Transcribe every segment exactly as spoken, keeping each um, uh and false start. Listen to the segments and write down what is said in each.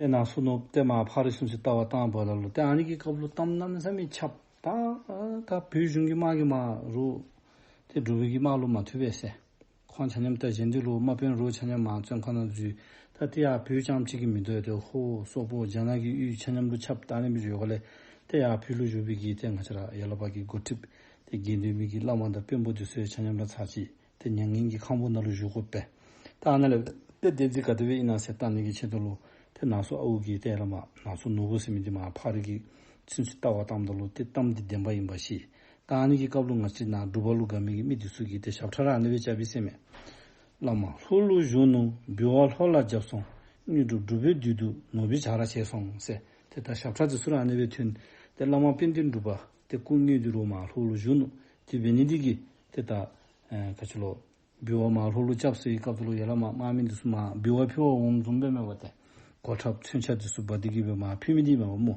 ཏེ་ནང་སོ་ནོར་ཏེ་མར་ཕག་རི་ཚུན་ཚོད་བལྟ་བར་བཏངམ་ད་ལུ་ཏེ་ཨ་ནི་གི་སྐབས་ལུ་གཏམ་གནམ་མེད་ས་མེད་ཁྱབ། ད་ད་བོད་གཞུང་གི་དམག་གིས་མར་རོགས་ཏེ་འབྲུག་པའི་གི་དམག་ལུ་མ་ཐུབ་པས་ཟེར། ཁོང་ཆ་མཉམ་ད་གཞན་འདི་ལུ་དམག་དཔོན་རོགས་ཆ་མཉམ་མར་བཙོན་ཁང་ནང་འཛུལ། ད་ཏེ་ཡར་བོད་རྐྱངམ་གཅིག་གིས་མི་དོ། ཏེ་ཧོར་སོག་པོ་རྒྱ་ནག་གི་ཡུལ་ཆ་མཉམ་ལུ་ཁྱབ། ད་ཨ་ནི་སྦེ་འགྱོཝ་ལས་ཏེ་ཡར་བོད་ལུ་བཞུགས་པའི་གི་ཏེ་ང་བཅས་ར་ཡར་ལས་ཕར་གྱི་འགོ་ཁྲིདཔ་ཏེ་དགེ་འདུན་པའི་གི་བླ་མ་དང་དཔོན་པོ་འདི་ཚུ་ཡང་ཆ་མཉམ་ར་ཚར་གཅིག་ཏེ་མྱ་ངན་གྱི་ཁང་བུ་ནང་ལུ་བཞུགས་དགོ་པས། ད་ཨ་ནཱ་ལས་ཏེ་བདེན་རྫུན་ག་དེ་སྦེ་ཨིན་ན་ཟེར་བལྟ་ནི་གི་ཆེད་དུ་ལུ་ཏེ་ནང་སོ་ཨའུ་གིས་ཏེ་ཡར་ལས་མར་ནང་སོ་ནོར་བུ་ཟེར་མི་འདི་མར་ཕག་རི་གི་ཚུན་ཚོད་བལྟ་བར་བཏངམ་ད་ལུ་ཏེ་གཏམ་འདི་བདེན་པ་ཨིནམ་ཤེས། ད་ཨ་ནི་གི་སྐབས་ལུ་ང་བཅས་ནཱ་འབྲུག་པ་ལུ་དགའ་མི་གི་མི་འདི་ཚུ་གིས་ཏེ་ཞབས་ཁྲ་ར་ཨ་ནི་སྦེ་རྐྱབ་ཨིན་ཟེར་མས། བླ་མ་ལྷོ་ལུ་བཞུགས་ནུག། འབུལ་བ་ལྷོ་ལ་བརྒྱབ་སོང་། དངོས་གྲུབ་འབྲུག་པའི་བདུད་འདུལ། ནོར་བུའི་བྱ་ར་བྱས་སོང་ཟེར། ཏེ་ད་ཞབས་ཁྲ་འདི་ཚུ་ར་ཨ་ནི་སྦེ་ཐོན། ཏེ་བླ་མ་དཔལ་ལྡན་འབྲུག་པ་ཏེ་སྐུ་དངོས་འདི་རོགས་མར་ལྷོ་ལུ་བཞུགས་ནུག། དེ་འབད་ནི་འདི་གིས་ཏེ་ད་ཨེ་ག་ཅི་ལོ་འབུལ་བ་མར་ལྷོ་ལུ་བརྒྱབ་ཟེར་བའི་སྐབས་སུ་ལུ་ཡར་ལས་མར་དམག་མི་འདི་ཚུ་མར་འབུལ་བ་ཕུལ་བར་འོངམ་བཟུམ་སྦེ་མས་པ་ཏེ། གོ་ཁྲབ་མཚོན་ཆ་འདི་ཚུ་འབག་སྟེ་གི་སྦེ་མར་ཕུལ་མི་འདི་མས་པ་སྨོ།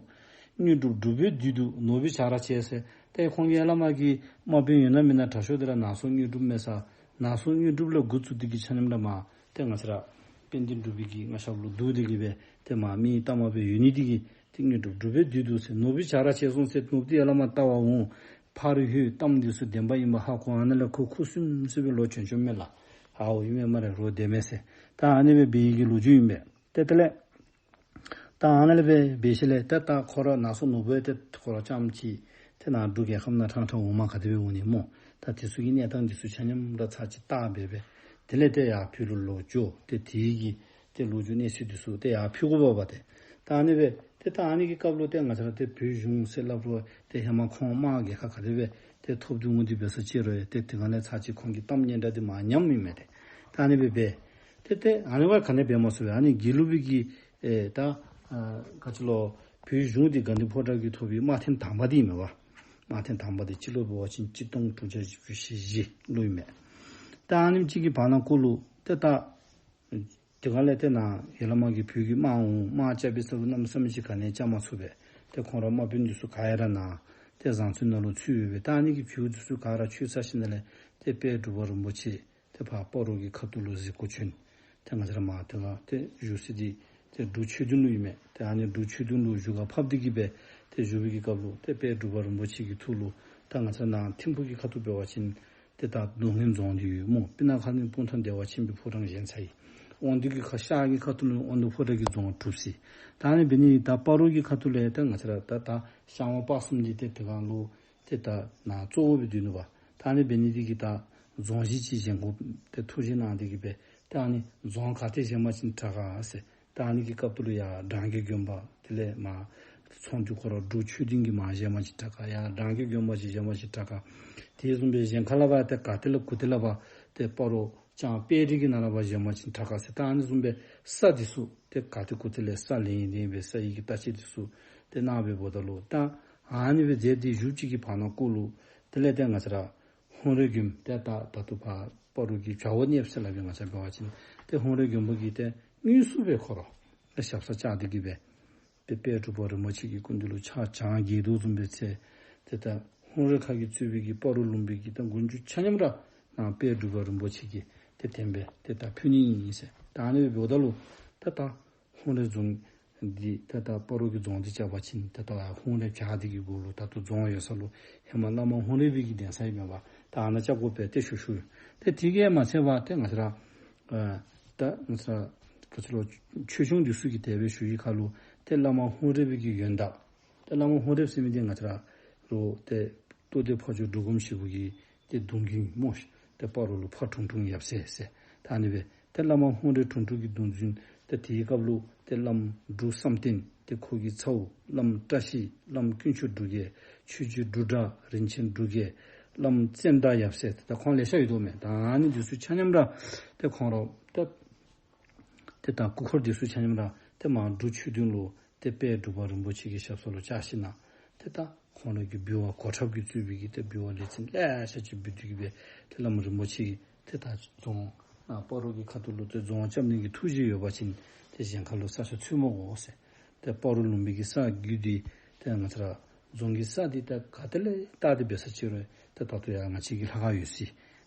དངོས་གྲུབ་འབྲུག་པའི་བདུད་འདུལ། ནོར་བུའི་བྱ་ར་བྱས་ཟེར། ཏེ་ཁོང་གིས་ཡར་ལས་མར་གྱི་དམག་དཔོན་ཡོད་ན་མེད་ན་དྲག་ཤོས་འདི་ར་ནང་སོ་དངོས་གྲུབ་མས་ས། ནང་སོ་དངོས་གྲུབ་ལས་འགོ་བཙུགས་ཏེ་གི་ཆ་མཉམ་ར་མར་ཏེ་ང་བཅས་ར་དཔལ་ལྡན་འབྲུག་པའི་གི་མངའ་ཞབས་ལུ་འདུག་སྟེ་གི་སྦེ་ཏེ་མར་མི་གཏའ་མ་སྦེ་ཡོད་ནི་འདི་གིས་ཏེ་དངོས་གྲུབ་འབྲུག་པའི་བདུད་འདུལ་ཟེར། ནོར་བུའི་བྱ་ར་བྱས་སོང་ཟེར། ནོར་བུ་འདི་ཡར་ལས་མར་བལྟ་བར་འོང་། ཕག་རི་ཧོད་གཏམ་འདི་ཚུ་བདེན་པ་ཨིན་པ་ཧ་གོ། ཨ་ནཱ་ལས་ཁོ་ཁུ་སིམ་སིམ་སྦེ་ལོག་བྱོན་བྱོནམ་མས་ལགས། ཨའོ་ཨིན་མས་སྨ་རེ། རོགས་བདེན་མས་ཟེར། ད་ཨ་ནི་སྦེ་འབད་ཡི་གི་ལོ་རྒྱུས་ཨིན་པས། ཏེ་དེ་ལས་ད་ཨ་ནཱ་ལས་སྦེ་འབད་ཞིནམ་ལས་ཏེ་ད་ཁོ་ར་ནང་སོ་ནོར་བུ་ཡང་ཏེ་ཁོ་ར་རྐྱངམ་གཅིག་ཏེ་ནཱ་འབྲུག་རྒྱལ་ཁབ་ནང་ཕྲང་ཕྲང་འོང་མ་ག་དེ་སྦེ་འོང་ནི་སྨོ། ད་དེ་ཚུ་གི་གནས་སྟངས་འདི་ཚུ་ཆ་མཉམ་ར་ཚར་གཅིག་བལྟ་སྦེ་སྦེ་དེ་ལས་ཏེ་ཡར་བོད་ལུ་ལོག་འགྱོ། ཏེ་དེ་གི་ཏེ་ལོ་རྒྱུས་གནས་ཚུལ་འདི་ཚུ་ཏེ་ཡར་ཕུལ་དགོ་པས་པ་ཏེ། ད་ཨ་ནི་སྦེ་ཏེ་ད་ཨ་ནི་གི་སྐབས་ལུ་ཏེ་ང་བཅས་ར་ཏེ་བོད་གཞུང་ཟེར་སླབ་རུང་ཏེ་ཧེ་མ་ཁོང་དམག་རྒྱལ་ཁ་ག་དེ་སྦེ་ཏེ་ཐོབ་སྟེ་འོང་སྟེ་འབད་ས་ཅིག་རུང་ཏེ་དེ་སྒང་ལས་ཚར་གཅིག་ཁོང་གིས་གཏམ་སྙན་གྲགས་འདི་མར་ཉམས་ཨིན་མས་ཏེ། ད་ཨ་ནི་སྦེ་སྦེ་ཏེ་ཏེ་ཨ་ནི་བར་ག་ནི་འབད་མ་ཚུགས་པས། ཨ་ནི་དགེ་ལུགས་པའི་གི་ཨེ་ད་ཨ་ག་ཅི་ལོ་བོད་གཞུང་འདི་དགའ་ལྡན་ཕོ་བྲང་གིས་ཐོབ་པའི་དམག་ཐེངས་དང་པ་འདི་ཨིན་མས་པ། དམག་ཐེངས་དང་པ་འདི་སྤྱི་ལོ་འབད་བ་ཅིན་གཅིག་སྟོང་དྲུག་བརྒྱ་བཞི་བཅུ་ཞེ་བཞི་ལུ་ཨིན་མས། ད་ཨ་ནེམ་ཅིག་གི་བར་ན་གུ་ལུ་ཏེ་ད་དེ་སྒང་ལས་ཏེ་ནཱ་ཡར་ལས་མར་གྱི་བོད་ཀྱི་དམག་འོང་དམག་རྐྱབ་པའི་ས་ལུ་གནམ་མེད་ས་མེད་ཅིག་ག་ནི་རྐྱབ་མ་ཚུགས་པས། ཏེ་ཁོང་ར་དམག་དཔོན་འདི་ཚུ་ག་ཡ་ར་ནཱ་ཏེ་བཟང་བཙོན་ནང་ལུ་ཚུད་ཡོད་པས། ད་ཨ་ནི་གི་བྱུས་འདི་ཚུ་ག་ར་ཆོད་ཚར་ཞིནམ་ལས་ཏེ་དཔལ་འབྲུག་པ་རིན་པོ་ཆེ་ཏེ་ཕར་སྤ་རོ་གི་ཁ་ཐུག་ལུ་གཟིགས་སྐོར་བྱོན། ཏེ་ང་བཅས་ར་མར་དེ་སྒང་ཏེ་བཞུགས་ས་འདི་ཏེ་འབྲུག་ཆོས་སྡིངས་ལུ་ཨིན་མས། ཏེ་ཨ་ནི་འབྲུག་ཆོས་སྡིངས་ལུ་བཞུགས་སྒར་ཕབ་སྟེ་གི་སྦེ་ཏེ་བཞུགས་པའི་གི་སྐབས་ལུ་ཏེ་དཔལ་འབྲུག་པ་རིན་པོ་ཆེ་གི་ཐུགས་ལུ་ད་ང་བཅས་ནཱ་ཐིམ་ཕུག་གི་ཁ་ཐུག་འབད་བ་ཅིན་ཏེ་ད་རྡོ་སྔོན་རྫོང་འདི་ཡོད་སྨོ། སྤུ་ན་ཁ་ནས་སྤུངས་ཐང་བདེ་བ་ཆེན་པོའི་ཕོ་བྲང་བཞེངས་ཚར་ཡི། དབང་འདུས་ཀྱི་ཁ་ཤར་གྱི་ཁ་ཐུག་ལུ་དབང་འདུས་ཕོ་བྲང་གི་རྫོང་གྲུབ་ཅི། ད་ཨ་ནི་འབད་ནི་ད་སྤ་རོ་གི་ཁ་ཐུག་ལས་ད་ང་བཅས་ར་ད་ད་ཤར་ཝང་སྤ་གསུམ་འདི་ཏེ་དེ་སྒང་ལུ་ཏེ་ད་ནཱ་གཙོ་བོ་སྦེ་སྡོད་ནུག་པ། ད་ཨ་ནི་འབད་ནི་འདི་གིས་ད་རྫོང་གཞི་ཅིག་བཞེངས་དགོ་ཏེ་ཐུགས་བཞེད་གནང་སྟེ་གི་སྦེ་ད་ཨ་ནི་རྫོང་ག་ཏེ་བཞེངས་པ་ཅིན་དྲག་ག་ཟེར། ད་ཨ་ནི་གི་སྐབས་སུ་ལུ་ཡར་འབྲང་རྒྱས་དགོན་པ་དེ་ལས་མར་ཚོང་འདུས་ཁོ་ར་འབྲུག་ཆོས་སྡིངས་ཀྱི་མར་བཞེངས་པ་ཅིན་དྲག་ག། ཡར་འབྲང་རྒྱས་དགོན་པ་ཅིག་བཞེངས་པ་ཅིན་དྲག་ག། དེ་བཟུམ་སྦེ་གཞན་ཁ་ལས་ཕར་ཏེ་ག་ཏེ་ལས་གུ་ཏེ་ལས་ཕར་ཏེ་སྤ་རོ་ལྕང་དཔལ་རི་གི་ནང་ལས་ཕར་བཞེངས་པ་ཅིན་དྲག་ག་ཟེར། ད་ཨ་ནི་བཟུམ་སྦེ་ས་འདི་ཚུ་ཏེ་ག་ཏེ་གུ་ཏེ་ལས་ས་ལེན་ལེན་སྦེ་ས་ཡི་གི་བརྟག་དཔྱད་འདི་ཚུ་ཏེ་གནང་སྦེ་འབདཝ་ད་ལུ་ད་ཨ་ནི་སྦེ་མཛད་དེ་བཞུགས་ཅིག་གི་བར་ན་གུ་ལུ་དེ་ལས་ཏེ་ང་བཅས་ར་ཧཱུྃ་རལ་དགོན་ཏེ་ད་ད་ལྟོ་ཕར་སྤ་རོ་གི་བྱ་བ་གནསཔ་ཟེར་སླབ་པའི་ང་བཅས་འབད་བ་ཅིན་ཏེ་ཧཱུྃ་རལ་དགོན་པ་གི་ཏེ་དངོས་སུ་སྦེ་ཁོ་ར་ཏེ་ཞབས་སར་བཅར་ཏེ་གི་སྦེ་ཏེ་དཔལ་འབྲུག་པ་རིན་པོ་ཆེ་གི་སྐུ་མདུན་ལུ་ཕྱག་བྱང་རྒྱས་འདུག་བཟུམ་སྦེ་འཚལ། ཏེ་ད་ཧཱུྃ་རལ་ཁ་གི་གཙོས་པའི་གི་སྤ་རོ་ལུང་པའི་གི་ད་མགོན་ཆུ་ཆ་མཉམ་ར་ནཱ་དཔལ་འབྲུག་པ་རིན་པོ་ཆེ་གིས་ཏེ་བསྟན་པ་ཏེ་ད་ཕུལ་ནི་ཨིན་ཟེར། ད་ཨ་ནི་སྦེ་འབདཝ་ད་ལུ་ད་ད་ཧཱུྃ་རལ་རྫོང་འདི་ད་ད་སྤ་རོ་གི་རྫོང་འདི་རྐྱབ་པ་ཅིན་ད་ད་ཧཱུྃ་རལ་བྱག་འདི་གི་གུ་ལུ་ད་ལྟོ་རྫོང་ཡོད་ས་ལུ་ཧེ་མ་བླ་མ་ཧཱུྃ་རལ་པའི་གི་གདན་ས་ཨིན་མས་པ། ད་ཨ་ནཱ་རྐྱབ་དགོ་པས་ཏེ་ཞུ་ཞུ། ཏེ་དེ་གིས་མ་ཚད་པར་ཏེ་ང་བཅས་ར་ཨ་ད་ང་བཅས་ར་ག་ཅི་ལོ་ཆོས་སྐྱོང་འདི་ཚུ་གིས་དེ་སྦེ་ཞུ་ཡི་ཁར་ལུ་ཏེ་བླ་མ་ཧཱུྃ་རལ་པའི་གི་ཡོན་བདག་ཏེ་བླ་མ་ཧཱུྃ་རལ་པ་ཟེར་མི་འདི་ང་བཅས་ར་ལུ་ཏེ་རྟོགས་ལྡན་ཕ་ཇོ་འབྲུག་སྒོམ་ཞིག་པོ་གི་ཏེ་གདུང་རྒྱུད་སྨོ་ཤིག། ཏེ་སྤ་རོ་ལུ་ཕ་ཁྲུང་ཁྲུང་ཡབ་སྲས་ཟེར། ད་ཨ་ནི་སྦེ་ཏེ་བླ་མ་ཧཱུྃ་རལ་ཁྲུང་ཁྲུང་གི་གདུང་འཛིན་ཏེ་དེའི་སྐབས་ལུ་ཏེ་བླམ་འབྲུག་བསམ་གཏན་ཏེ་ཁོ་གི་ཚ་བོ་བླམ་བཀྲ་ཤིས་བླམ་དཀོན་མཆོག་འབྲུག་རྒྱས་ཆོས་རྗེ་འབྲུག་གྲགས་རིན་ཆེན་འབྲུག་རྒྱས་བླམ་བཙན་ཟླ་ཡབ་སྲས་ཏེ་ད་ཁོང་ལེ་ཤ་ཡོད་དོ་མས། ད་ཨ་ནི་འདི་ཚུ་ཆ་མཉམ་ར་ཏེ་ཁོང་ར་ཏེ་ཏེ་ད་སྐུ་འཁོར་འདི་ཚུ་ཆ་མཉམ་ར་ཏེ་མར་འབྲུག་ཆོས་སྡིངས་ལུ་ཏེ་དཔལ་འབྲུག་པ་རིན་པོ་ཆེ་གི་ཞབས་ས་ལུ་བཅར་ཞིནམ་ཏེ་ད་ཁོང་ར་གི་འབུལ་བ་གོ་ཁྲབ་ཀྱིས་གཙོས་པའི་གི་ཏེ་འབུལ་བ་ལེ་ཚན་ལེ་ཤ་ཅིག་འབུལ་ཏེ་གི་སྦེ་ཏེ་བླམ་རིན་པོ་ཆེ་གིས་ཏེ་ད་རྫོང་ཨ་སྤ་རོ་གི་ཁ་ཐུག་ལུ་ཏེ་རྫོང་རྐྱབ་ནི་གི་ཐུགས་བཞེད་ཡོད་པ་ཅིན་ཏེ་གཞན་ཁ་ལུ་ས་ཆ་འཚོལ་མི་དགོ་ཟེར། ཏེ་སྤ་རོ་ལུང་པའི་གི་ས་རྒྱུད་འདི་ཏེ་ང་བཅས་ར་རྫོང་གི་ས་འདི་ད་ག་ཏེ་ལས་བལྟ་སྟེ་འབད་ས་ཅིག་རུང་ཏེ་ད་ལྟོ་ཡང་ང་བཅས་ཀྱི་ལྷ་ཁང་ཡོད་ས་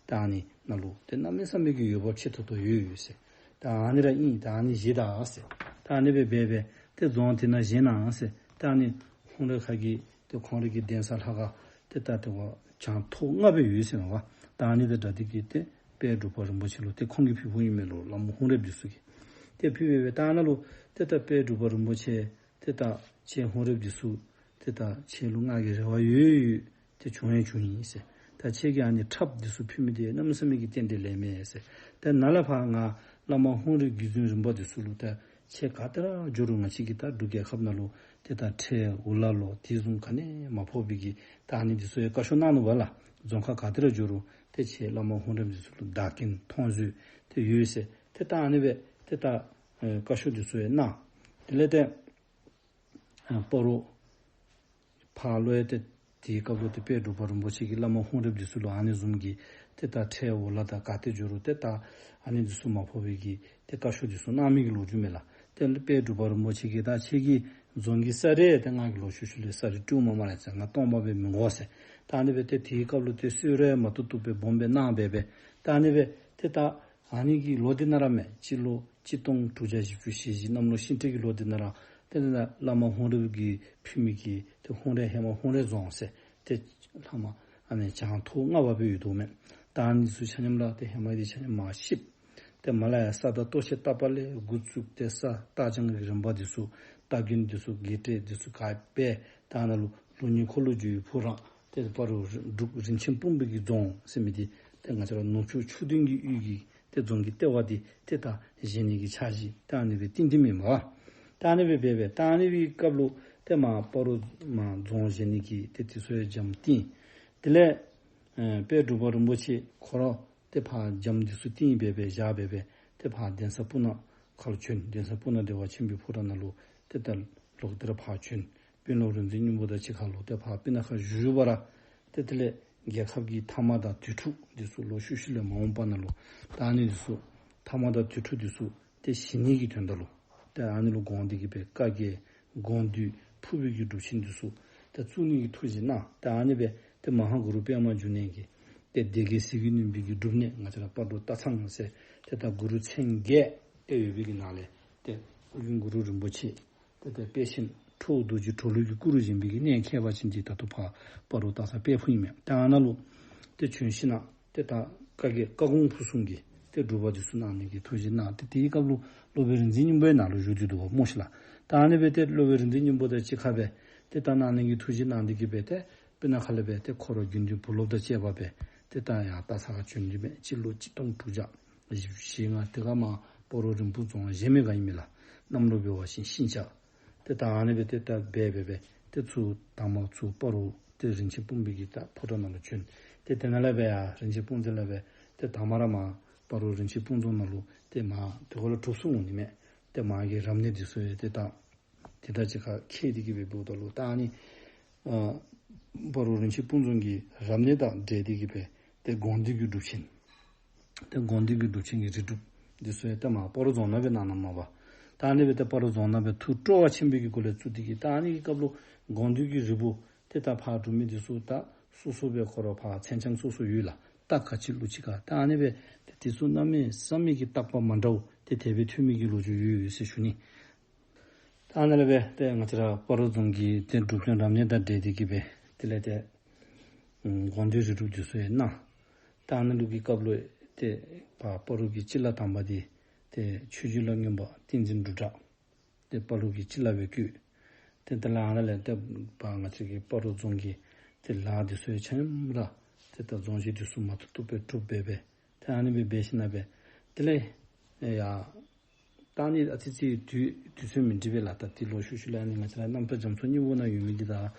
ད་ཨ་ནི་ནང་ལུ་ཏེ་གནམ་མེད་ས་མེད་ཀྱི་འོས་འབབ་ཆེ་ཏོག་ཏོ་ཡོད་ཡོད་ཟེར། ད་ཨ་ནི་ར་ཨིན། ད་ཨ་ནི་བཞེས་ད་ཟེར། ད་ཨ་ནི་སྦེ་འབད་སྦེ་ ཏེ་རྫོང་དེ་ནང་བཞེངས་གནང་ཟེར། ཏེ་ཨ་ནི་ཧཱུྃ་རལ་ཁ་གི་ཏེ་ཁོང་རའི་གི་གདན་ས་ལྷ་ཁང་ཏེ་ད་ཏེ་བ་བྱང་ཐོག་ལྔ་སྦེ་ཡོད་ཟེར་མས་པ། ད་ཨ་ནི་དང་སྦྲགས་ཏེ་གི་ཏེ་དཔལ་འབྲུག་པ་རིན་པོ་ཆེ་ལུ་ཏེ་ཁོང་གིས་ཕུལ་ཕུལཝ་ཨིན་མས་ལོ། བླ་མ་ཧཱུྃ་རལཔ་འདི་ཚུ་གིས་ཏེ་ཕུལ་སྦེ་སྦེ་ད་ཨ་ནཱ་ལུ་ཏེ་ད་དཔལ་འབྲུག་པ་རིན་པོ་ཆེ་ཏེ་ད་ཁྱེད་ཧཱུྃ་རལཔ་འདི་ཚུ་ཏེ་ད་ཁྱེད་ལུ་ང་གིས་རེ་བ་ཡོད་ཡོད། ཏེ་བྱུང་ཡང་བྱུང་ཡི་ཟེར། ད་ཁྱེད་ཀྱིས་ཨ་ནི་ཁྲབ་འདི་ཚུ་ཕུལ་མི་འདི་གནམ་མེད་ས་མེད་ཀྱི་རྟེན་འབྲེལ་ལེགས་མས་ཟེར། ཏེ་ནཱ་ལས་ཕར་ང་བླ་མ་ཧཱུྃ་རལ་བརྒྱུད་འཛིན་རིམ་པ་འདི་ཚུ་ལུ་ད་ཁྱེད་ག་ཏེ་ར་འགྱོ་རུང་ང་བཅས་ཀྱི་ད་འབྲུག་རྒྱལ་ཁབ་ནང་ལུ་ཏེ་ད་ཁྲལ་འུ་ལག་ལོ་དེ་བཟུམ་ག་ནི་མ་ཕོག་པའི་གི་ད་ཨ་ནི་འདི་ཚུ་ཡང་བཀའ་ཤོག་གནང་ནུག་པ་ལགས། རྫོང་ཁག་ག་ཏེ་ར་འགྱོ་རུང་ཏེ་ཁྱེད་བླ་མ་ཧཱུྃ་རལཔ་འདི་ཚུ་ལུ་བདག་རྐྱེན་མཐོང་ཚུལ་ཏེ་ཡོད་ཟེར། ཏེ་ད་ཨ་ནི་སྦེ་ཏེ་ད་ཨེ་བཀའ་ཤོག་འདི་ཚུ་ཡང་གནང་། དེ་ལས་ཏེ་ཨ་སྤ་རོ་ཕར་ལུ་ཡང་ཏེ་དེའི་སྐབས་ལུ་ཏེ་དཔལ་འབྲུག་པ་རིན་པོ་ཆེ་གིས་བླ་མ་ཧཱུྃ་རལཔ་འདི་ཚུ་ལུ་ཨ་ནི་བཟུམ་གྱི་ཏེ་ད་ཁྲལ་འུ་ལག་དང་ག་ཏེ་འགྱོ་རུང་ཏེ་ད་ཨ་ནི་འདི་ཚུ་མ་ཕོག་པའི་གི་ཏེ་བཀའ་ཤོག་འདི་ཚུ་གནང་མི་གི་ལོ་རྒྱུས་མས་ལགས། ཏེ་དཔལ་འབྲུག་པ་རིན་པོ་ཆེ་གིས་ད་ཁྱེད་ཀྱི་རྫོང་གི་ས་རིན་ཏེ་ང་གིས་ལོག་ཤུལ་ཤུལ་ལས་ས་རིན་སྤྲོད་མ་མ་རེ་ཟེར། ང་སྟོང་པ་སྦེ་མི་དགོ་ཟེར། ད་ཨ་ནི་སྦེ་ཏེ་དེའི་སྐབས་ལུ་ཏེ་གསོལ་རས་མ་བཏུབ་བཏུབ་སྦེ་སྦོམ་སྦེ་གནང་སྦེ་སྦེ་ད་ཨ་ནི་སྦེ་ཏེ་ད་ཨ་ནི་གི་ལོ་འདི་ནང་ར་མས། སྤྱི་ལོ་གཅིག་སྟོང་དྲུག་བརྒྱ་བཞི་བཅུ་ཞེ་བཞི་གནམ་ལོ་ཤིང་སྤྲེལ་གྱི་ལོ་འདི་ནང་ར་ཏེ་ད་བླ་མ་ཧཱུྃ་རལཔ་གིས་ཕུལ་མི་གི་ཏེ་ཧཱུྃ་རལ་ཧེ་མ་ཧཱུྃ་རལ་རྫོང་ཟེར་ཏེ་ལྷག་མ་ཨ་ནི་བྱང་ཐོག་ལྔ་པ་སྦེ་ཡོད་དོ་མས། ད་ཨ་ནི་ཚུ་ཆ་མཉམ་ར་ཏེ་ཧེ་མ་འདི་ཆ་མཉམ་མར་བཤིག། ཏེ་མར་ལས་ཡར་ས་དང་ལྟོ་འཕྱེ་བཏབ་པ་ལས་འགོ་བཙུགས་ཏེ་ས་རྟ་རྐྱང་གི་རིམ་པ་འདི་ཚུ་རྟ་དགོན་འདི་ཚུ་དགེ་བཀྲིས་འདི་ཚུ་ག་སྦེ་ད་ནཱ་ལུ་ལུགས་གཉིས་འཁོར་ལོས་སྒྱུར་བའི་ཕོ་བྲང་ཏེ་སྤ་རོ་འབྲུག་རིན་ཆེན་སྤུངས་པའི་གི་རྫོང་ཟེར་མི་འདི་ཏེ་ང་བཅས་ར་ནུབ་ཕྱོགས་ཆུ་གདན་གྱི་ཡུལ་གྱི་ཏེ་རྫོང་གི་ལྟེ་བ་འདི་ཏེ་ད་བཞེངས་ནི་གི་འཆར་གཞི་ད་ཨ་ནི་སྦེ་བཏིང་སྟེ་མེན་པ། ད་ཨ་ནི་སྦེ་འབད་འབད་ད་ཨ་ནི་སྦེ་སྐབས་ལུ་ཏེ་མར་སྤ་རོ་མར་རྫོང་བཞེངས་ནི་གི་ཏེ་དེ་ཚུ་ཡང་འགྱམ་བཏིང་། དེ་ལས་ཨེ་དཔལ་འབྲུག་པ་རིན་པོ་ཆེ་ཁོ་ར་ཏེ་ཕར་འགྱམ་འདི་ཚུ་བཏིང་སྦེ་སྦེ་བཞག་སྦེ་སྦེ་ཏེ་ཕར་གདན་ས་སྤུ་ན་ཁ་ལུ་བྱོན། གདན་ས་སྤུ་ན་བདེ་བ་ཆེན་པོའི་ཕོ་བྲང་ནང་ལུ་ཏེ་ད་ལོག་སྟེ་ར་ཕར་བྱོན། དཔོན་སློབ་རིག་འཛིན་སྙིང་པོ་དང་གཅིག་ཁར་ལུ་ཏེ་ཕར་སྤུ་ན་ཁ་བཞུགས་བཞུགས་པ་ར་ཏེ་དེ་ལས་རྒྱལ་ཁབ་ཀྱི་མཐའ་དམག་དང་དུས་འཁྲུགས་འདི་ཚུ་ལོག་ཤུལ་ཤུལ་ལས་མ་འོངས་པ་ནང་ལུ་ད་ཨ་ནི་འདི་ཚུ་མཐའ་དམག་དང་དུས་འཁྲུགས་འདི་ཚུ་ཏེ་ཞི་ནི་གི་དོན་དག་ལུ་ཏེ་ཨ་ནི་ལུ་དགོངས་ཏེ་གི་སྦེ་བཀའ་བརྒྱད་དགོངས་འདུས་ཕུར་བུ་གི་སྒྲུབ་ཆེན་འདི་ཚུ་ཏེ་བཙུགས་ནི་གི་ཐུགས་བཞེད་གནང་། ཏེ་ཨ་ནི་སྦེ་ཏེ་མ་ཧཱ་གུ་རུ་པདྨ་འབྱུང་གནས་ཀྱི་ཏེ་སྡེ་བརྒྱད་ཟིལ་གྱིས་གནོན་པའི་གི་སྒྲུབ་གནས་ང་བཅས་ར་སྤ་རོ་སྟག་ཚང་ཟེར་ཏེ་ད་གུ་རུ་མཚན་བརྒྱད་ཏེ་ཡོད་པའི་གི་ནང་ལས་ཏེ་ཨོ་རྒྱན་གུ་རུ་རིན་པོ་ཆེ་ཏེ་ད་དཔལ་ཆེན་ཁྲོ་བོ་རྡོ་རྗེ་གྲོ་ལོད་ཀྱི་སྐུ་རུ་བཞེངས་པའི་གི་གནས་ཁྱད་པར་ཅན་འདི་ད་ལྟོ་ཕར་སྤ་རོ་སྟག་ཚང་དཔལ་ཕུག་ཨིན་མས། ཏེ་ཨ་ནཱ་ལུ་ཏེ་བྱོན་ཞིནམ་ཏེ་ད་བཀའ་བརྒྱད་བཀའ་དགོངས་ཕུར་གསུམ་གྱི་ཏེ་སྒྲུབ་པ་འདི་ཚུ་གནང་ནི་གི་ཐུགས་བཞེད་གནང་། ཏེ་དེའི་སྐབས་ལུ་སློབ་དཔོན་རིག་འཛིན་སྙིང་པོ་ཡང་ནཱ་ལུ་བཞུགས་ཏེ་འདུག་པ་སྨོ་ཤིག་ལགས། ད་ཨ་ནི་སྦེ་ཏེ་སློབ་དཔོན་རིག་འཛིན་སྙིང་པོ་དང་གཅིག་ཁར་སྦེ་ཏེ་ད་གནང་ནི་གི་ཐུགས་བཞེད་གནང་སྟེ་གི་སྦེ་ཏེ་སྤུ་ན་ཁ་ལས་སྦེ་ཏེ་ཁོ་ར་དགེ་འདུན་བུ་སློབ་དང་བཅས་པ་སྦེ་ཏེ་ད་ཡར་སྟག་ཚང་ཁར་བྱོན་ཏེ་སྦེ་སྤྱི་ལོ་གཅིག་སྟོང་དྲུག་བརྒྱ་བཞི་བཅུ་ཞེ་ལྔ་དེ་ཁར་མར་སྤ་རོ་རིན་སྤུངས་རྫོང་བཞེངས་མི་ག་ཨིན་མས་ལགས། གནམ་ལོ་འབད་བ་ཅིན་ཤིང་བྱ། ཏེ་ད་ཨ་ནི་སྦེ་ཏེ་ད་འབད་འབད་འབད་ཏེ་ཚུར་དང་པ་ཚུར་སྤ་རོ་ཏེ་རིན་ཆེན་སྤུངས་པའི་གི་ད་ཕོ་བྲང་ནང་ལུ་བྱོན། ཏེ་དེ་ནང་ལས་སྦེ་ཡར་རིན་ཆེན་སྤུངས་རྩེ་ལས་སྦེ་ཏེ་དང་པ་ར་མར་སྤ་རོ་རིན་ཆེན་སྤུངས་རྫོང་ནང་ལུ་ཏེ་མར་དེ་ཁར་ལུ་གྲུབ་ཚུགས་འོང་ནི་མས། ཏེ་མར་གྱི་རབ་གནས་འདི་ཚུ་ཡང་ཏེ་ད་དེ་དང་གཅིག་ཁར་འཁེལ་ཏེ་གི་སྦེ་འབདཝ་ད་ལུ་ད་ཨ་ནི་ཨ་སྤ་རོ་རིན་ཆེན་སྤུངས་རྫོང་གི་རབ་གནས་དང་འབྲེལ་ཏེ་གི་སྦེ་ཏེ་དགོངས་འདུས་ཀྱི་སྒྲུབ་ཆེན། ཏེ་དགོངས་འདུས་ཀྱི་སྒྲུབ་ཆེན་གྱི་རིལ་སྒྲུབ་འདི་ཚུ་ཡང་ཏེ་མར་སྤ་རོ་རྫོང་ནང་སྦེ་གནང་གནངམ་མས་པ། ད་ཨ་ནི་སྦེ་ཏེ་སྤ་རོ་རྫོང་ནང་སྦེ་ཐུགས་སྤྲོ་བ་ཆེན་པོའི་གི་སྒོ་ལས་བཙུགས་ཏེ་གི་ད་ཨ་ནི་གི་སྐབས་ལུ་དགོངས་འདུས་ཀྱི་རིལ་བུ་ཏེ་ད་ཕར་སྒྲུབ་མི་འདི་ཚུ་ད་སོ་སོ་སྦེ་ཁོ་ར་ཕར་མཚན་བྱང་སོ་སོ་ཡོད་ལགས། ད་ག་ཅི་ལུ་ཅིག་ཁར་ད་ཨ་ནི་སྦེ་ཏེ་དེ་ཚུ་གནམ་མེད་ས་མེད་ཀྱི་བརྟག་པ་མ་འདྲཝ་ཏེ་དེ་སྦེ་ཐོན་མི་གི་ལོ་རྒྱུས་ཡོད་ཡོད་ཟེར་ཞུ་ནི། ད་ཨ་ནཱ་ལས་སྦེ་ཏེ་ང་བཅས་ར་སྤ་རོ་རྫོང་གི་ཏེ་སྒྲུབ་ཆེན་རབ་གནས་དང་འབྲེལ་ཏེ་གི་སྦེ་དེ་ལས་ཏེ་ཨམ་དགོངས་འདུས་རིལ་སྒྲུབ་འདི་ཚུ་ཡང་གནང་། ད་ཨ་ནཱ་ལུ་གི་སྐབས་ལུ་ཏེ་ཕར་སྤ་རོ་གི་སྤྱི་བླ་དང་པ་འདི་ཏེ་ཆོས་རྗེ་ལ་སྔོན་པ་བསྟན་འཛིན་འབྲུག་གྲགས། ཏེ་སྤ་རོ་གི་སྤྱི་བླ་སྦེ་བསྐོས། ཏེ་དེ་ལས་ཨ་ནཱ་ལས་ཏེ་ཕར་ང་བཅས་ཀྱི་སྤ་རོ་རྫོང་གི་ཏེ་ལཱ་འདི་ཚུ་ཡང་ཆ་མཉམ་ར་ཏེ་ད་རྫོང་གཞི་འདི་ཚུ་མ་བཏུབ་བཏུབ་སྦེ་གྲུབ་སྦེ་སྦེ་ཏེ་ཨ་ནི་སྦེ་འབད་ཞིནམ་ལས་སྦེ་དེ་ལས་ཡ་ད་ཨ་ནི་ཨ་ཙི་ཅིག་དུས་དུས་ཚོད་མི་འགྲིག་པས་ལགས། ད་དེ་ལོག་ཤུལ་ཤུལ་ལས་ཨ་ནི་ང་བཅས་ར་རྣམ་ཐར་རྒྱ་མཚོ་སྙིང་པོ་ནང་ཡོད་མི་འདི་དང་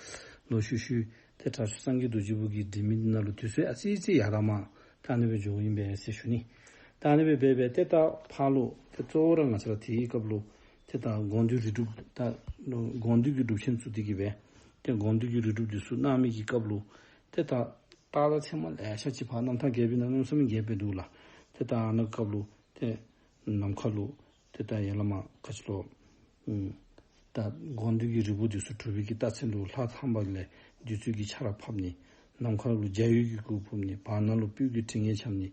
ལོག་ཤུལ་ཤུལ་ཏེ་དྲག་ཤོས་སངས་རྒྱས་རྡོ་རྗེ་བུ་གིས་འབྲི་མི་འདི་ནང་ལུ་དུས་ཚོད་ཨ་ཙི་ཅིག་ཡར་མར་ད་ཨ་ནི་སྦེ་འགྱོཝ་ཨིན་པས་ཟེར་ཞུ་ནི། ད་ཨ་ནི་སྦེ་འབད་འབད་ཏེ་ད་ཕར་ལུ་ཏེ་གཙོ་བོ་ར་ང་བཅས་ར་དེའི་སྐབས་ལུ་ཏེ་ད་དགོངས་འདུས་རིལ་སྒྲུབ་ད་དགོངས་འདུས་ཀྱི་སྒྲུབ་ཆེན་བཙུགས་ཏེ་གི་སྦེ་ཏེ་དགོངས་འདུས་ཀྱི་རིལ་སྒྲུབ་འདི་ཚུ་གནང་མི་གི་སྐབས་ལུ་ཏེ་ད་རྟགས་དང་མཚན་མ་ལེ་ཤ་ཅིག་ཕར་རྣམ་ཐར་རྒྱས་པའི་ནང་གནམ་མེད་ས་མེད་རྒྱས་སྦེ་འདུག་ལགས། ཏེ་ད་ཨ་ནི་སྐབས་ལུ་ཏེ་ནམ་མཁའ་ལུ་ཏེ་ད་ཡ་བླ་མ་ག་ཅི་ལོ། ཨུམ། ད་དགོངས་འདུས་ཀྱི་རིལ་བུ་འདི་ཚུ་གྲུབ་པའི་གི་རྟགས་མཚན་ལུ་ལྷ་ཚངས་པ་ལས་བདུད་རྩི་གི་ཆར་ཕབ་ནི། ནམ་མཁའ་ལུ་འཇའ་འོད་ཀྱི་གུར་ཕུབ་ནི། བར་སྣང་ལུ་སྤོས་ཀྱི་དྲི་ངད་འཁྱམས་ནི།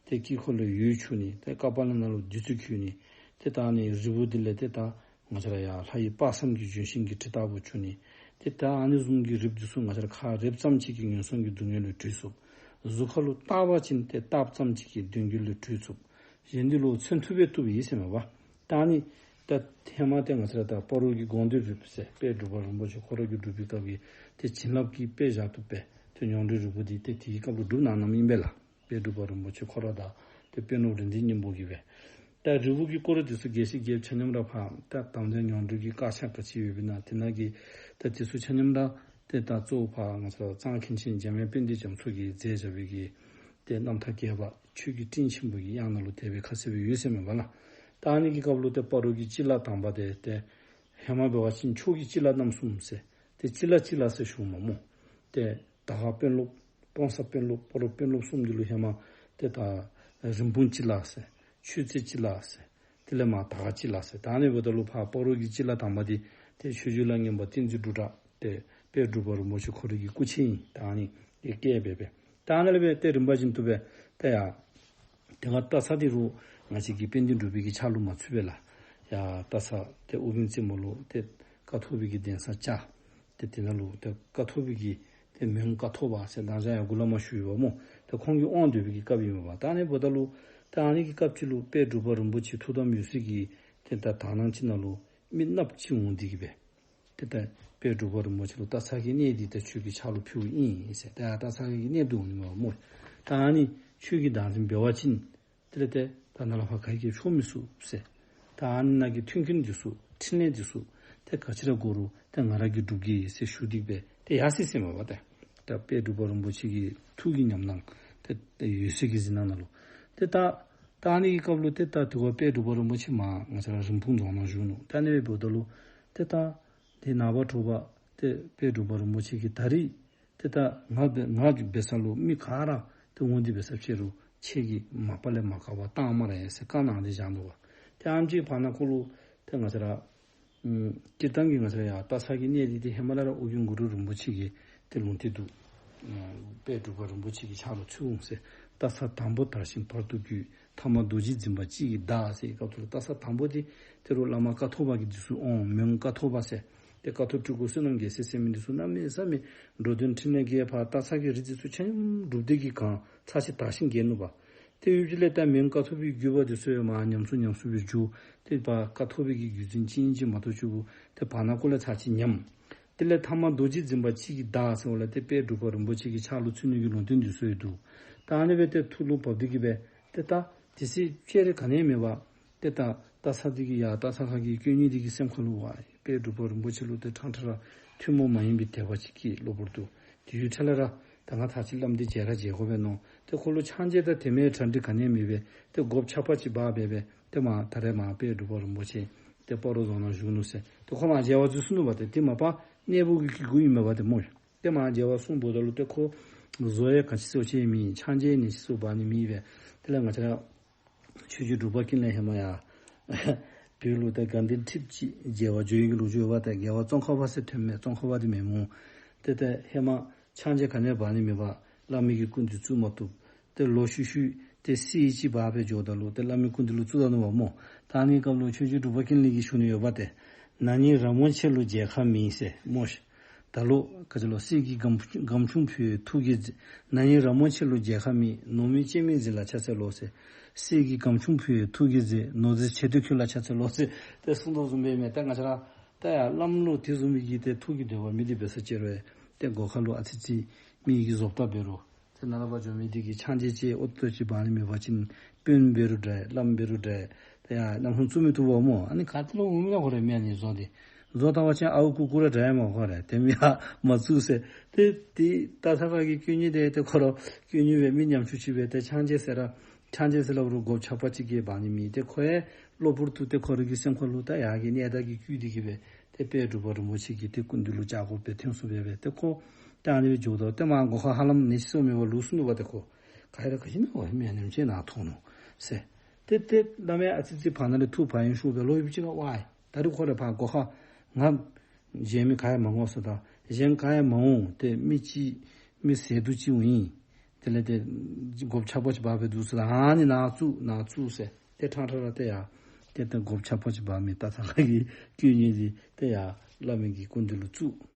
ཏེ་དཀྱིལ་འཁོར་ལུ་འོད་འཕྲོ་ནི། ཏེ་ཀ་པཱ་ལ་ནང་ལུ་བདུད་རྩི་འཁོལ་ནི། ཏེ་ད་ཨ་ནི་རིལ་བུ་འདི་ལས་ཏེ་ད་ ང་བཅས་ར་ཡང་ལྷ་ཡི་དཔག་བསམ་གྱི་ལྗོན་ཤིང་གི་དྲི་ལྟ་བུ་བྱུང་ནི། ཏེ་ད་ཨ་ནི་བཟུམ་གྱི་རིགས་འདི་ཚུ་ང་བཅས་ར་ཁ་རེག་ཙམ་ཅིག་གིས་ངན་སོང་གི་སྡུག་བསྔལ་ལས་གྲོལ་ཚུགས། གཟུགས་ཁ་ལུ་བཏགས་པ་ཅིན་ཏེ་བཏགས་ཙམ་ཅིག་གིས་གདོན་བགེགས་ལས་གྲོལ་ཚུགས། གཞན་འདི་ལུ་མཚོན་ཐུབ་པས་བཏུབ་ཡི་ཟེར་མས་པ། ད་ཨ་ནི་ད་ཧེ་མ་ཏེ་ང་བཅས་ར་ད་སྤ་རོ་གི་དགོངས་འདུས་རིལ་བུ་ཟེར་དཔལ་འབྲུག་པ་རིན་པོ་ཆེ་ཁོ་ར་གིས་སྒྲུབ་པའི་སྐབས་ཀྱི་ཏེ་བྱིན་རླབས་ཀྱི་དཔེ་བཞག་བཏུབ་པས། ཏེ་མྱོང་གྲོལ་རིལ་བུ་འདི་ཏེ་དེའི་སྐབས་ལུ་སྒྲུབ་གནང་གནངམ་ཨིན་པས་ལགས། དཔལ་འབྲུག་པ་རིན་པོ་ཆེ་ཁོ་ར་དང་ཏེ་དཔོན་སློབ་རིག་འཛིན་སྙིང་པོ་གིས་སྦེ། ད་རིལ་བུ་གི་སྐོར་འདི་ཚུ་རྒྱས་ཤིང་རྒྱསཔ་ཆ་མཉམ་ར་ཕར་ད་དམ་ལྡན་མྱོང་གྲོལ་གྱི་དཀར་ཆག་ག་ཅི་ཡོདཔ་ཨིན་ན་དེ་ནང་གི་ད་དེ་ཚུ་ཆ་མཉམ་ར་ཏེ་ད་གཙོ་བོ་ཕར་ང་བཅས་ར་གཙང་མཁན་ཆེན་འཇམ་དབྱངས་དཔལ་ལྡན་རྒྱ་མཚོ་གིས་མཛད་བཞག་པའི་གི་ཏེ་རྣམ་ཐར་རྒྱས་པ་ཆོས་ཀྱི་སྤྲིན་ཆེན་པོ་གི་དབྱངས་ནང་ལུ་དེ་སྦེ་ཁ་གསལ་སྦེ་ཡོད་ཟེར་མས་པ་ལགས། ད་ཨ་ནི་གི་སྐབས་ལུ་ཏེ་སྤ་རོ་གི་སྤྱི་བླ་དང་པ་དེ་ཏེ་ཧེ་མ་འབད་བ་ཅིན་ཕྱོགས་ཀྱི་སྤྱི་བླ་རྣམ་གསུམ་ཟེར་ཏེ་སྤྱི་བླ་སྤྱི་བླ་ཟེར་ཞུཝ་མས་སྨོ། ཏེ་དར་དཀར་དཔོན་སློབ་ཀོང་ས་དཔོན་སློབ་སྤ་རོ་དཔོན་སློབ་གསུམ་འདི་ལུ་ཧེ་མ་ཏེ་ད་རིན་སྤུངས་སྤྱི་བླ་ཟེར་ཆོས་རྩེ་སྤྱི་བླ་ཟེར་དེ་ལས་མར་དར་དཀར་སྤྱི་བླ་ཟེར། ད་ཨ་ནི་འབདཝ་ད་ལུ་ཕར་སྤ་རོ་གི་སྤྱི་བླ་དང་པ་འདི་ཏེ་ཆོས་རྗེ་ལ་སྔོན་པ་བསྟན་འཛིན་འབྲུག་གྲགས་ཏེ་དཔལ་འབྲུག་པ་རིན་པོ་ཆེ་ཁོ་རའི་གི་སྐུ་ཆེན་ཨིན། ད་ཨ་ནི་ཡི་བཀལ་སྦེ་སྦེ་ད་ཨ་ནི་ལས་སྦེ་ཏེ་རིམ་པ་བཞིན་དུ་སྦེ་ཏེ་ཡར་དེ་སྒང་སྟག་ཚང་འདི་རུང་ང་བཅས་ཀྱི་དཔལ་ལྡན་འབྲུག་པའི་གི་ཕྱག་ལུ་མ་ཚུད་པས་ལགས། ཡར་སྟག་ཚང་ཏེ་ཨོ་རྒྱན་རྩེ་མོ་ལུ་ཏེ་ཀཿཐོག་པའི་གི་གདན་ས་བཅགས། ཏེ་དེ་ནང་ལུ་ཏེ་ཀཿཐོག་པའི་གི་ཏེ་མོན་ཀཿཐོག་པ་ཟེར་མདང་ཞག་ཡང་འགོ་ལས་མར་ཞུ་ཡོདཔ་སྨོ། ཏེ་ཁོང་གིས་དབང་སྡོད་པའི་གི་སྐབས་ཨིན་མས་པ། ད་ཨ་ནི་འབདཝ་ད་ལུ་ད་ཨ་ནི་གི་སྐབས་ཅིག་ལུ་དཔལ་འབྲུག་པ་རིན་པོ་ཆེ་ཐུགས་དམ་འོད་གསལ་གྱི་ཏེ་ད་དག་སྣང་ཅིག་ནང་ལུ་མི་གནགཔོ་ཅིག་འོང་སྟེ་གི་སྦེ་ཏེ་ད་དཔལ་འབྲུག་པ་རིན་པོ་ཆེ་ལུ་སྟག་ཚང་གི་གནས་འདི་ད་ཁྱོད་ཀྱི་ཕྱག་ལུ་ཕུལཝ་ཨིན་ཟེར། ད་སྟག་ཚང་གི་གནས་འདི་འོང་ནི་མས་པ་སྨོ། ད་ཨ་ནི་ཁྱོད་ཀྱིས་བདག་འཛིན་འབད་བ་ཅིན་དེ་ལས་ཏེ་ད་ནཱ་ལས་ཕར་ག་གིས་ཡང་འཕྱོག་མི་ཚུགས་ཟེར། ད་ཨ་ནི་ནང་གི་མཐུན་རྐྱེན་འདི་ཚུ་འཕྲིན་ལས་འདི་ཚུ་ཏེ་ག་ཅི་ར་དགོ་རུང་ཏེ་ང་ར་གིས་སྒྲུབ་གེ་ཟེར་ཞུ་སྟེ་གི་སྦེ་ཏེ་ཡར་སོ་ཡི་ཟེར་མས་པ། ཏེ་ད་དཔལ་འབྲུག་པ་རིན་པོ་ཆེ་གི་ཐུགས་ཀྱི་ཉམས་སྣང་ཏེ་ཏེ་འོད་གསལ་གྱི་གཟིགས་སྣང་ནང་ལུ་ཏེ་ད་ད་ཨ་ནི་གི་སྐབས་ལུ་ཏེ་ད་དེ་སྒང་དཔལ་འབྲུག་པ་རིན་པོ་ཆེ་མར་ང་བཅས་ར་རིན་སྤུངས་རྫོང་ནང་བཞུགས་ནུག། ད་ཨ་ནི་སྦེ་འབདཝ་ད་ལུ་ཏེ་ད་དེ་ནངས་པ་དྲོ་པ་ཏེ་དཔལ་འབྲུག་པ་རིན་པོ་ཆེ་གིས་ད་རིས་ཏེ་ད་ང་འབད་ང་འབད་ས་ལུ་མི་ག་ར་ཏེ་འོང་སྟེ་འབད་ས་ཕྱད་རུང་ཁྱེད་ཀྱིས་མ་པ་ལས་མ་བཀག་པར་བཏང་སྨ་རེ་ཟེར་བཀའ་གནང་སྟེ་བཞག་ནུག་པ། ཏེ་ཨ་ནེམ་ཅིག་བར་ན་ཁོ་ལུ་ཏེ་ང་བཅས་ར་ཨམ་སྤྱིར་བཏང་གི་ང་བཅས་ར་ཡར་སྟག་ཚང་གི་གནས་འདི་ཏེ་ཧེ་མ་ལས་ར་ཨོ་རྒྱན་གུ་རུ་རིན་པོ་ཆེ་གིས་ཏེ་ལུང་བསྟན་འདུག། ཨམ་དཔལ་འབྲུག་པ་རིན་པོ་ཆེ་གི་ཕྱག་ལུ་ཚུད་འོང་ཟེར། སྟག་ཚང་དང་པོ་དར་ཞིང་བར་དུ་རྒུད། ཐ་མ་རྡོ་རྗེ་འཛིན་པ་གཅིག་གིས་བདག་ཟེར་བའི་སྐབས་སུ་ལུ་སྟག་ཚང་དང་པོ་འདི་ཏེ་རུང་བླ་མ་ཀཿ་ཐོག་པ་གི་འདི་ཚུ་འོང་། མོན་ཀཿཐོག་པ་ཟེར་ཏེ་ཀཿཐོག་སྤྲུལ་སྐུ་བསོད་ནམས་རྒྱལ་མཚན་ཟེར་མི་འདི་ཚུ་གནམ་མེད་ས་མེད་འགྲོ་དོན་འཕྲིན་ལས་རྒྱས་པ། སྟག་ཚང་གི་རིགས་འདི་ཚུ་ཆ་མཉམ་སྒྲུབ་སྡེ་གིས་གང་ཚར་ཅིག་དར་ཞིང་རྒྱས་ནུག་པ། ཏེ་ཡུལ་གྱི་ལས་ད་མོན་ཀཿཐོག་པའི་བརྒྱུད་པ་འདི་ཚུ་ཡང་མར་ཉམས་སུ་ཉམས་སུ་སྦེ་འགྱོ། ཏེ་ཕར་ཀཿཐོག་པའི་གི་བརྒྱུད་འཛིན་ཅིག་ཨིན་ཅི་མ་གཏོགས་ཅིག་པོ་ཏེ་བར་ན་ཁོ་ལས་ཚར་ཅིག་ཉམས། དེ་ལས་ཐ་མ་རྡོ་རྗེ་འཛིན་པ་གཅིག་གིས་བདག་ཟེར་བ་ལས་ཏེ་དཔལ་འབྲུག་པ་རིན་པོ་ཆེ་གི་ཕྱག་ལུ་ཚུད་ནི་གི་ལུང་བསྟན་འདི་ཚུ་ཡང་འདུག། ད་ཨ་ནི་སྦེ་ཏེ་ཐུགས་ལུ་བབས་ཏེ་གི་སྦེ་ཏེ་ད་དེ་སྲིད་སྤྱན་རས་ག་ནི་ཡང་མེད་པར་ཏེ་ད་སྟག་ཚང་འདི་གི་ཡར་སྟག་ཚང་ཁ་གི་དཀོན་གཉེར་འདི་གི་སེམས་ཁ་ལུ་ཝའི་དཔལ་འབྲུག་པ་རིན་པོ་ཆེ་ལུ་ཏེ་ཕྲང་ཕྲང་ར་ཐུན་མོང་མ་ཡིན་པའི་དད་པ་ཅིག་སྐྱེས། གློ་བུར་དུ་དེ་ཡུན་ཐུང་ལས་ར་ད་ང་ད་ཅི་བླམ་འདི་མཇལ་ར་མཇལ་དགོ་པས་མནོ། ཏེ་ཁོ་ལུ་ཕྱག་མཇལ་དང་དེ་མེན་གྲ་སྒྲིག་ག་ནི་ཡང་མེད་པས། ཏེ་སྒོགཔ་ཆག་པ་ཅིག་འབག་སྦེ་སྦེ་ཏེ་མར་ད་རེས་མར་དཔལ་འབྲུག་པ་རིན་པོ་ཆེ་ཏེ་སྤ་རོ་རྫོང་ནང་བཞུགས་ནུག་ཟེར། ཏེ་ཁོ་མར་མཇལ་བར་འཛུལ་སོ་ནུག་པ། ཏེ་དེ་མ་པ་གནས་སྤོ་གི་གི་གུ་ཨིན་མས་པ་ཏེ་སྨོ། ཏེ་མར་མཇལ་བར་སོངམ་ད་ལུ་ཏེ་ཁོ་བཟོ་ཡང་ག་ཅི་ཟེར་བ་ཅིན་མེད། ཕྱག་མཇལ་ནི་ཅིག་ཟེར་བ་ནི་མེད་པས། དེ་ལས་ང་བཅས་ར་ཆོས་རྗེ་འབྲུག་པ་ཀུན་ལེགས་ཧེ་མ་ཡར་བོད་ལུ་ད་དགའ་ལྡན་ཁྲི་པ་ཅིག་མཇལ་བར་འགྱོ་ཡི་གི་ལོ་རྒྱུས་ཡོད་པ། ཏེ་རྒྱལ་བ་ཙོང་ཁ་པ་ཟེར་ཐོན་མས། ཙོང་ཁ་པ་འདི་མེན་སྨོ། ཏེ་ད་ཧེ་མ་ཕྱག་མཇལ་ག་ནི་ཡང་འབག་ནི་མེད་པར་བླ་མའི་གི་སྐུ་མདུན་བཙུགས་མ་བཏུབ། ཏེ་ལོག་ཤུལ་ཤུལ་ཏེ་གསེར་ཅིག་འབག་སྦེ་འགྱོཝ་ད་ལུ་ཏེ་བླ་མའི་སྐུ་མདུན་ལུ་བཙུགས་ད་ནུག་པ་སྨོ། ད་ཨ་ནི་སྐབས་ལུ་ཆོས་རྗེ་འབྲུག་པ་ཀུན་ལེགས་ཀྱིས་ཞུ་ནི་ཡོད་པ། ཏེ་ན་ནིང་ར་མོ་ཆེ་ལུ་མཇལ་ཁ་མེད་ཟེར་སྨོ་ཤིག། ད་ལོག་ག་ཅི་ལོ་གསེར་གྱི་སྒམ་སྒམ་ཆུང་ཕུལ་ཐུགས་ཀྱིས་མཛེས། ན་ནིང་ར་མོ་ཆེ་ལུ་མཇལ་ཁ་མེད། ནོར་མི་སྤྱན་མི་གཟིགས་ལ་ཕྱག་འཚལ་ལོ་ཟེར། གསེར་གྱི་སྒམ་ཆུང་ཕུལ་ཐུགས་ཀྱིས་མཛེས། ནོར་རྫས་ཆེ་འདོད་ཁྱོད་ལ་ཕྱག་འཚལ་ལོ་ཟེར་ཏེ་གསུངས་དོ་བཟུམ་སྦེ་མས། ད་ང་བཅས་ར་ད་ཡར་བླམ་ལུ་དེ་བཟུམ་མའི་གི་ཏེ་ཐུགས་ཀྱི་འདོད་པ་མེད་དེ་འབད་ས་ཅིག་རུང་ཏེ་སྒོ་ཁ་ལུ་ཨ་ཙི་ཙི་མི་གིས་བཟོ་ལྟ་འབད་རུང་ཏེ་ནཱ་ལས་ཕར་འགྱོ་མི་འདི་གིས་ཕྱག་མཇལ་ཅིག་ཨོ་ཏོ་ཅིག་འབག་ནི་མེད་པ་ཅིན་དཔོན་འབད་རུང་འདྲ་བླམ་འབད་རུང་འདྲ་ཏེ་ཡར་རྣམ་སྨིན་བཙུགས་མི་བཏུབ་པ་སྨོ། ཨ་ནི་ག་ཏེ་ལུ་འོང་མི་ལགས་ཁོ་ར་མི་ཨ་ནི་བཟོ་སྟེ་བཟོ་ལྟ་བ་ཅིན་ཨརཝ་རྐུ་རྐུ་ར་འདྲ་མས་ཁོ་ར། དེ་མི་ཡར་མ་བཙུགས་ཟེར། ཏེ་ཏེ་སྟག་ཚང་ཁ་གི་དཀོན་གཉེར་འདི་ཏེ་ཁོ་ར་དཀོན་གཉེར་སྦེ་མི་ཉམ་ཆུང་ཅིག་སྦེ་ཏེ་ཕྱག་མཇལ་ཟེར་ར་ཕྱག་མཇལ་ཟེར་སླབ་རུང་སྒོགཔ་ཆག་པ་ཅིག་གིས་འབག་ནི་མེད། ཏེ་ཁོ་ཡང་གློ་བུར་དུ་ཏེ་ཁོ་ར་གི་སེམས་ཁ་ལུ་ད་ཡར་གྱི་གནས་བདག་གིས་བསྐུལ་ཏེ་གི་སྦེ་ཏེ་དཔལ་འབྲུག་པ་རིན་པོ་ཆེ་གི་ཏེ་སྐུ་མདུན་ལུ་བཅར་དགོ་པའི་ཐོན་སོང་སྦེ་སྦེ་ཏེ་ཁོ་ཏེ་ཨ་ནི་སྦེ་འགྱོཝ་ད་ཏེ་མར་སྒོ་ཁར་ཧ་ལམ་ནི་ཅིག་སོང་མེད་པར་ལུས་སོ་ནུག་པ། ཏེ་ཁོ་ག་ར་ག་ཅི་མེད་པར་མི་ཨ་ནེམ་ཅིག་ནཱ་ཐོན་ནུག་ཟེར། ཏེ་ཏེ་བླ་མས་ཨ་ཙི་ཙི་བར་ན་ལས་ཐུགས་བག་ཡངས་ཤོར་སྦེ་ལོག་ཡུདཔ་ཅིག་ཁར་ཝའི་ད་རིས་ཁོ་ར་ཕར་སྒོ་ཁར་ང་གཞན་མི་ག་ཡང་མ་འོང་ཟེར། ད་གཞན་ག་ཡང་མ་འོང་། ཏེ་མི་ཅིག་མི་ཟེར་སྡུག་ཅིག་འོང་ཡི། དེ་ལས་ཏེ་སྒོགཔ་ཆག་པ་ཅིག་འབག་སྦེ་འདུག་ཟེར། ཨ་ནི་ནཱ་བཙུགས་ནཱ་བཙུགས་ཟེར། ཏེ་ཕྲང་ཕྲང་ར་ཏེ་ཡར་ ཏེ་ད་སྒོ་ཕྱག་པོ་ཅིག་འབག་མི་ད་ད་ལྟོ་གི་བཀོད་ནི་འདི་ཏེ་ཡར་བླ་མའི་གི་སྐུ་མདུན་ལུ་བཙུགས།